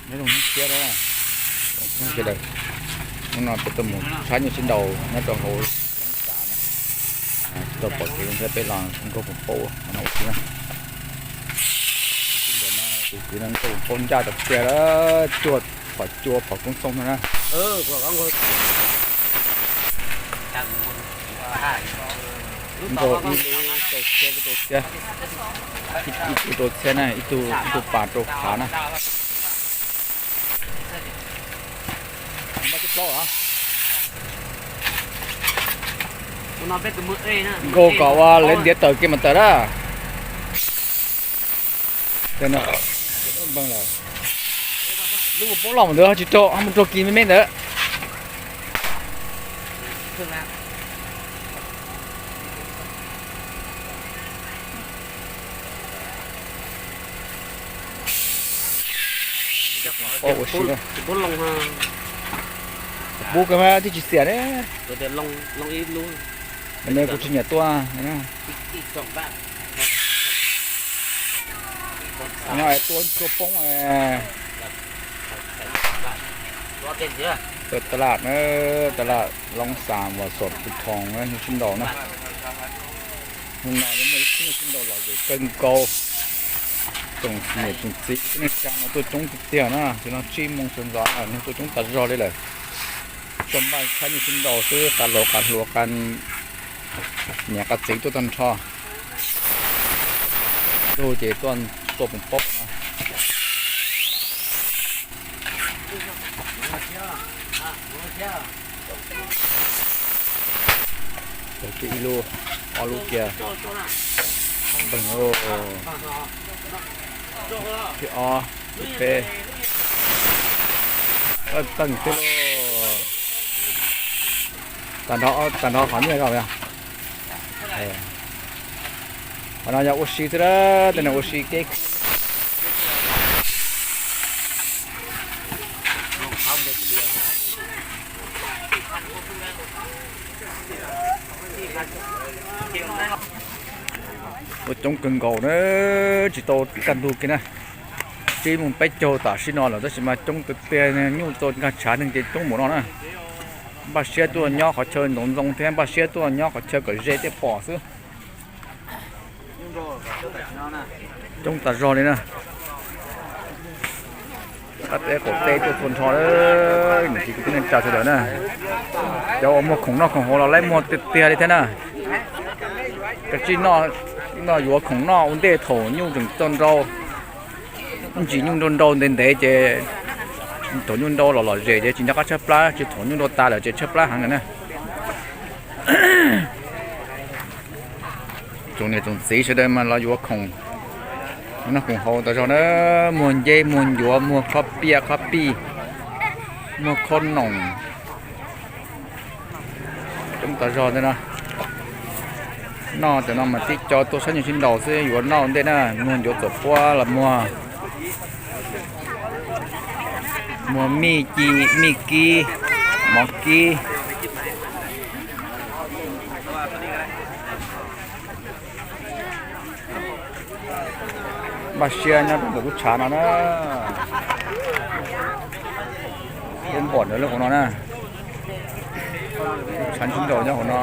Nyob zoo thiab na, sawv daws, hnub no peb tuaj mus tshab nyuj sib nraus nyob rau hauv Loob Xas na. Tsis tau pom kev thiab peb los nkauj pus paub no ua si na. Tus kwv no nkauj pus paub ncaj tas tiag, cuaj phom cua phom koob xoob no na. Nkauj ib lub rau txhiab, lub rau txhiab, ib tug rau txhiab na, ib tug, ib tug pas rau qhav na. Nkauj kom ua lawv ntiav tawm kiag mas tawm na. Lub pus paub loj ntawd tsis rau, mus rau kis me me ntawd. Ua si, pub kawg mas twb tsis xiam ne. Kuv tsis nyiam tua. Nyob tua tua poob. Tab laj na, tab laj Loob Xas uas xom tus thoos nyuj sib nraus na. Hnub no muaj ib tug nyuj sib nraus lom zem kawg nkaus. Tsoom niam tsoom txiv tib neeg tsa no tuaj coob tiag tiag na, tim no tsib moos sawv ntxov neeg tuaj coob tas zog li lawm. Tuaj npaj tshab nyuj sib nraus xwb, qas laus qas hluas qas niam qas txiv tuaj tag nrho. Ntuj ces tuaj, tuaj poob poob no. Tau kiag ib lub, ob lub kiag. Npeeg, thib ob, thib peb. Teej xwb lauj. Tag nrho, tag nrho qhov nyiaj zog. Qhov no yog ua si xwb, tej no ua si keb. Ua coob kawg nkaus na, tsis tau kaj ntug kiag na. Tsib moos peb caug tam sim no lawm tab sis mas coob tiag tiag, nyuj txaus nkag tshav neeg ces coob npaum no na. Npaj siab tuaj nyob qhov chaw ntxoov ntxoo thiab npaj siab tuaj nyob qhov chaw kom ze thiaj pom xwb. Coob tas zog li na. Qab teb qaum teb tuaj txhua nrho, niam txiv kwv tij neej tsa sawv daws na. Cov uas muag khoom noj khoom haus los lawv muag tiag tiag li thiab na. Kav tsij noj, noj yuav khoom noj ua ntej thaum nyuj tseem txaus nrau. Ntsis nyuj nrau nrau ntev ntev ces, thaum nyuj nrau los lom zem ces tsis nco qab tshaib plab, tsis, thaum nyuj nrau tas lawm ces tshaib plab heev lawm na. Tsoom niam tsoom txiv sawv daws mas los yuav khoom noj khoom haus tas zog na, muag nceb muag ncuav muag khob piaj khob pij, muag khob noom, coob tas zog ntawm no. Noj tam no mas tib co tuaj tshab nyuj sib nraus xwb, yuav noj ua ntej na, muag ncuav txuas puab los muag, muag mij ci, mij kib, mov kib. Npaj siab nyob rau ntawm lub tshav no na. Lub npom ntawd lub hauv no na. Tshav sib nraus nyob hauv no.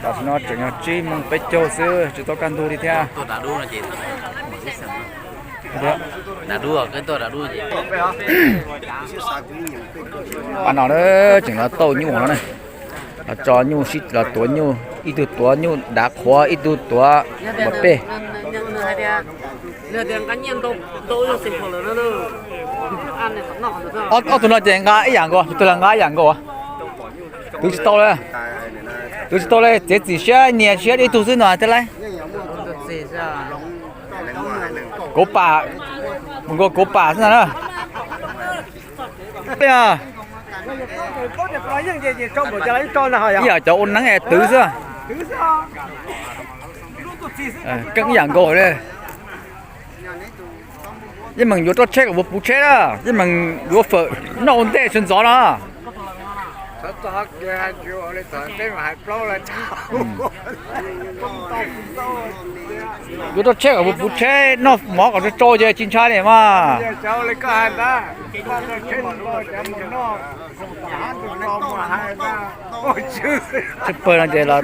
Tam sim no tseem yog tsib moos peb caug xwb, tsis tau kaj ntug li thiab. Pab no na, tseem los tauj nyuj no na. Los tso nyuj sib, los tuav nyuj, ib tug tuav nyuj dav qhuav, ib tug tuav npua pej. Ob tug no ces nqa ib yam nkaus, tus twg los nqa ib yam nkaus. Twv tsis tau li, twv tsis tau li, txiav txim siab nyias siab ib tug xwb no thiaj li. Kuv pam, mus nkaus kuv pam xwb no na. Ib yam cov ua neeb es twv xwb. Keeb ib yam nkaus li. Yeej meem yuav roj tsheb kom puv tsheb na, yeej meem yuav fawm noj ua ntej sawv ntxov no. Yuav rau tsheb kom puv tsheb noj mov kom tsau tsau ces tsis ntshai li mas. Tsheb pawg no ces los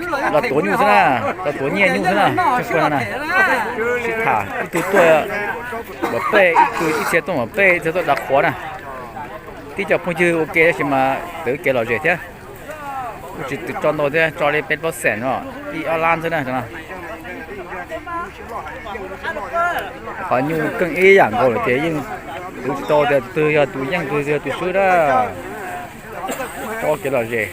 tuav nyuj xwb na, los tuav nyiaj nyuj xwb na, tsheb pawg no na. Sib tham ib tug tuaj npam pej, ib tug ib txhia tuaj npam pej, ib txhia tuaj dav qhuav na. Tib co phooj ywg ua ke tab sis mas twv kev lom zem thiab. Kuj tsis tso ntau thiab, tso li peb plaub xees no, ib ob lab xwb na. Qhov nyuj keej ib yam nkaus lawm ces yeej twv tsis tau tias tus twg yog tus yeej tus twg yog tus swb na. Tso kev lom zem,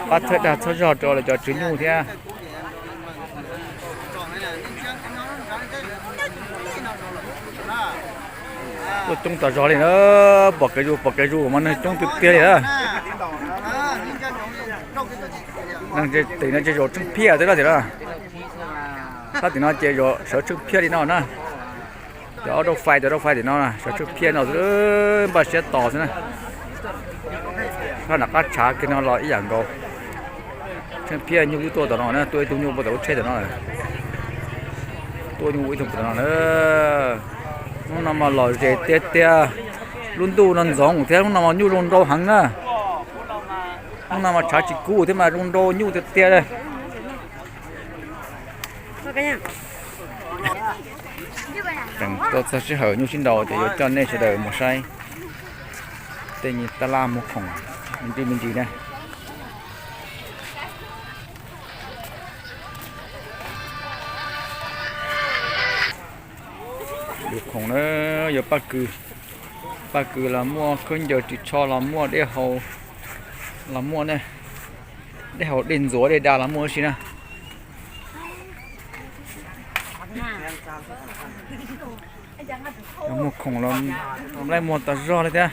pab txhawb dag txhawb zog rau lawv cov tswv nyuj thiab. Tuaj coob tas zog li na, pom kev zus pom kev zus mas neeg coob tiag tiag li na. Neeg tim no ces zaum tsheej phiaj xwb na tim no. Sab tim no ces zaum sawv tsheej phiaj li no na. Cov ob rauj fais, cov rauj fais tim no sawv tsheej phiaj no xwb, npaj siab tos xwb na. Sab nram qab tshav kiag no los ib yam nkaus. Tsheej phiaj nyuj twb tuaj tom no na, tuaj ib tug nyuj puag tom lub tsheb tom no lawm. Tuaj nyuj ib tug puag tom no na. Hnub no mas lom zem tiag tiag, lub ntuj no ntxoov thiab hnub no mas nyuj zoo nrau heev na. Hnub no mas tshav tsis kub thiab mas zoo nrau nyuj tiag tiag li. Tseem tuaj txog sij hawm nyuj sib nraus ces yuav coj nej sawv daws mus saib tej nyuj tab laj muag khoom me ntsis me ntsis na. Yus khoom na, yog paj kws, paj kws los muaj, khaub ncaws ris tsho los muaj, dej haus los muaj ne, dej haus dej ntxuav dej da los muaj ua si na. Muag khoom los nplaib muag tas zog li thiab.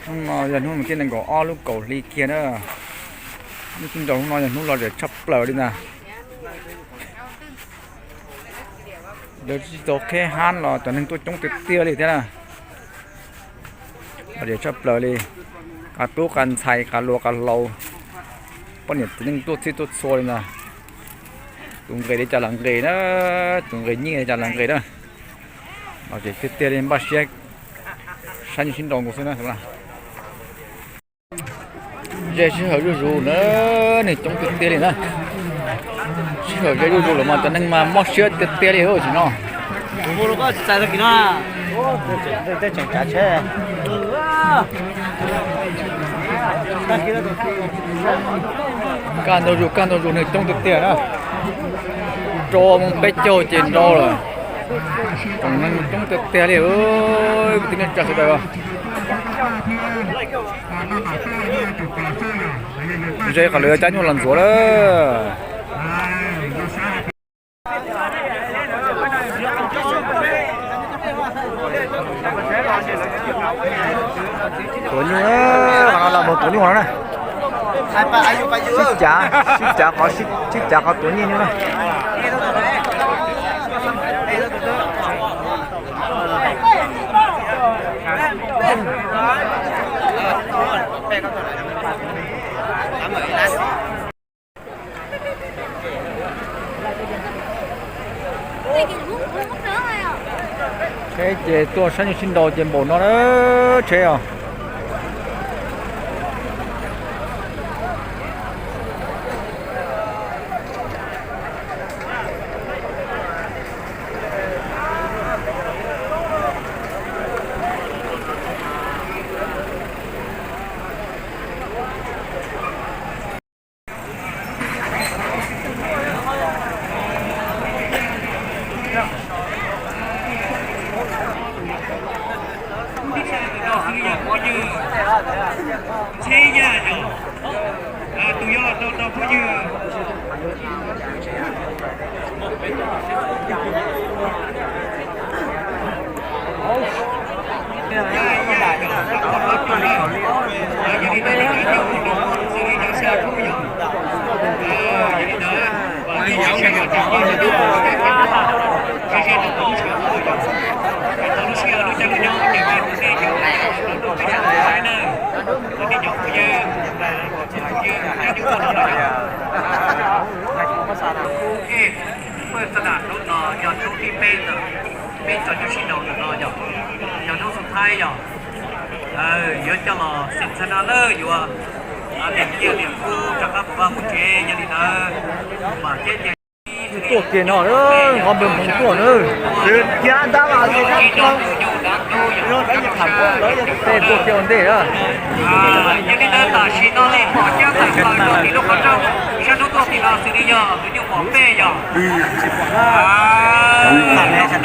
Hnub no yog hnub tim nees nkaum ob lub kaum hli kiag na. Hnub sib nraus hnub no yog hnub lom zem tshaj plaws li ntag. Lawv tsis tau qheb hab los cov neeg tuaj coob tiag tiag li thiab na. Lom zem tshaj plaws li. Qas tub qas ntxhais qas luas qas laus, poj niam txiv neej tuaj txhij tuaj txhua li ntag. Tus nqis li cas los nqis na, tus nqis nyiaj li cas los nqis na. Lom zem tiag tiag li, npaj siab saib nyuj sib nraus nkaus xwb na. Ze sij hawm zuj zus na, neeg coob tiag tiag li na. Sij hawm ze zuj zus lawm mas cov neeg mas mob siab tiag tiag li tam sim no. Kaj ntug zus, kaj ntug zus, neeg coob tiag tiag na. Rau moos peb caug ces nrau lawm. Tsoom neeg coob tiag tiag li, kwv tij neej tsa sawv daws. Ze qhov lawv cab nyuj los ntxuav lawm. Tuav nyuj, qhov no los mus tuav nyuj no na. Sib cav, sib cav qhov, sib cav qhov tuav nyuj nyuj na. Tsheb ces tuaj saib nyuj sib nraus ces npaum no na, tsheb os. Tsheb yaj yom, tus yog tau tau phooj ywg. Hnub no yog hnub thib peb ntawm peb txog hnub sib nraus ntawm no yog, yog hnub xub thaib yog, yuav coj los xeem txhab nab lawm yuav liam ciaj liam kub rov qab mus vaj mus tsev. Yog li ntawd mas thiab ces tuaj kiag no, qhov npawg hmoov tuaj na. Tej tuaj kiag ua ntej na. Yog li ntawd tam sim no li pom cab tawm plaws rau tim lub qhov rooj, sab hnub tuaj tim no xws li yog tus nyuj mom pej yog. Tuaj kiag thiab.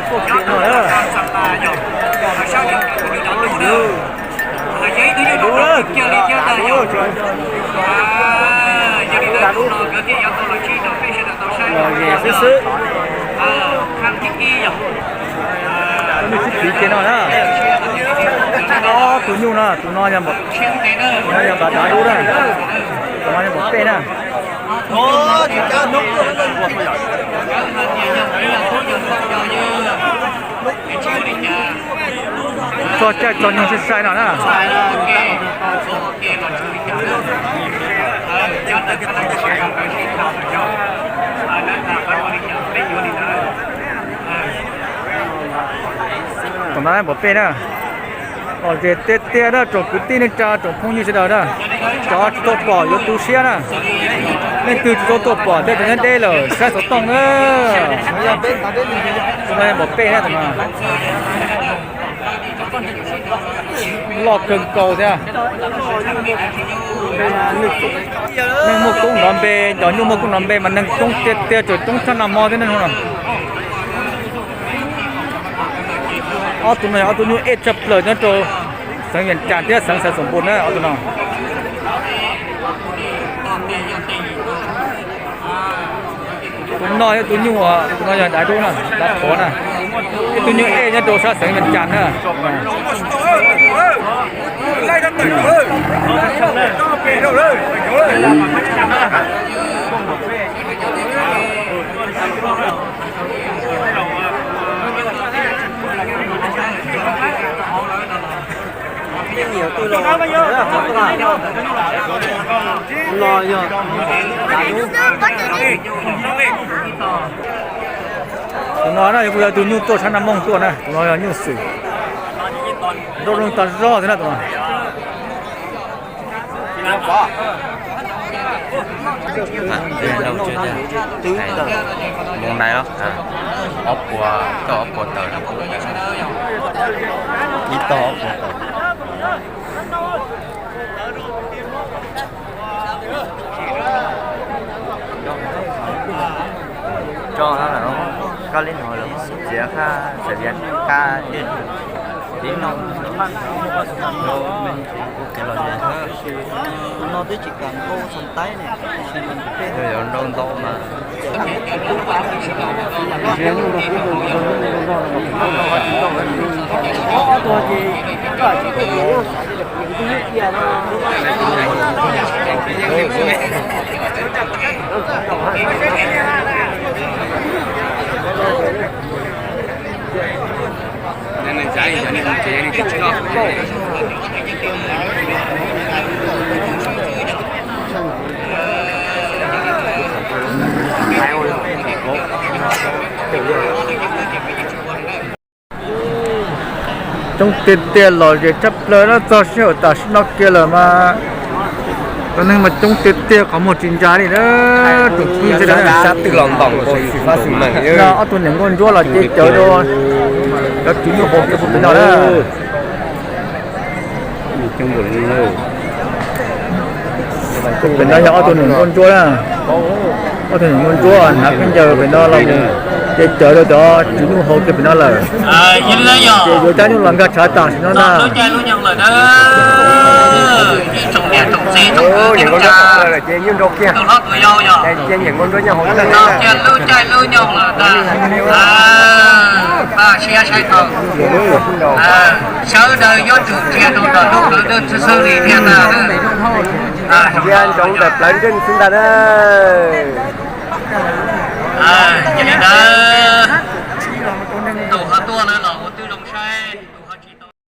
Tuaj kiag no na. Dub, dub, los ze xwb xwb. Nyuj sib piv kiag no na. Ob tug nyuj no, tus no yog, no yog npav dav dub na, tus no yog npav pej na. Txog caij txog nyoog sai sai no na. Tus no npav pej na. Los ze tiag tiag na tsoom kwv tij neej tsa tsoom phooj ywg sawv daws na. Cov tsis tau pom yuav tu siab na. Leej twg tsis tau tuaj pom tej tus nyob deb lawm saib xov tooj na. Tus no npav pej na tus no. Loj kawg nkaus thiab. Neeg muaj koob nrov npe, cov nyuj muaj koob nrov npe mas neeg coob tiag tiag, tseem coob tshaj nag hmo thiab ne no. Ob tug no yog ob tug nyuj ej tshaj plaws nyob rau xeev Vias Cas thiab xeev Xaiv Xoom Npus na ob tug no. Tus no yog tus nyuj, tus no yog dav dub na, dav qhuav na. Ib tug nyuj ej nyob rau sab xeev Vias Cas na. Tus no na yog kuj yog tus nyuj tuaj sab Naj Mooj tuaj na, tus no yog nyuj xwm. Nroj zoo tag zog thiab na tus no. Mus nais los ob puas tawm, ob puas tawm, ib tog ob puas tawm. Tso no lawm, koj li no lawm, txiav qab, txiav qab, li no, no twb tsis kam npau txog taib ne, nrau ntau mas. Coob tiag tiag, los ze tshaj plaws na, txog sij hawm tam sim no kiag lawm mas cov neeg mas coob tiag tiag, qhov muag tsis ntsa li na. Tus twg sab twg los ntoom, ob tug niam nkauj ntsuab los ces cawv rau cov tswv nyuj hauv kiag puag pem no na. Pem no yog ob tug niam nkauj ntsuab na, ob tug niam nkauj ntsuab hnav khaub ncaws pem no los mus. Ces cov rau cov tsis nyuj hau kiag pem no lawm. Ces yuav cab nyuj los nkag tshav tam sim no na. Ib tsoom niam tsoom txiv tsoom kwv tij neej tsa, tus hlob tus yau yog, cia lub caij lub nyoog lawm ntag. Pab siab saib tau, sawv daws yuav tsum tsia rau ntawm lub plawv nreej xwb xwb li thiab ntag. Tsia ntsoov ntawm plawv nreej xwb ntag na. Yog li ntawd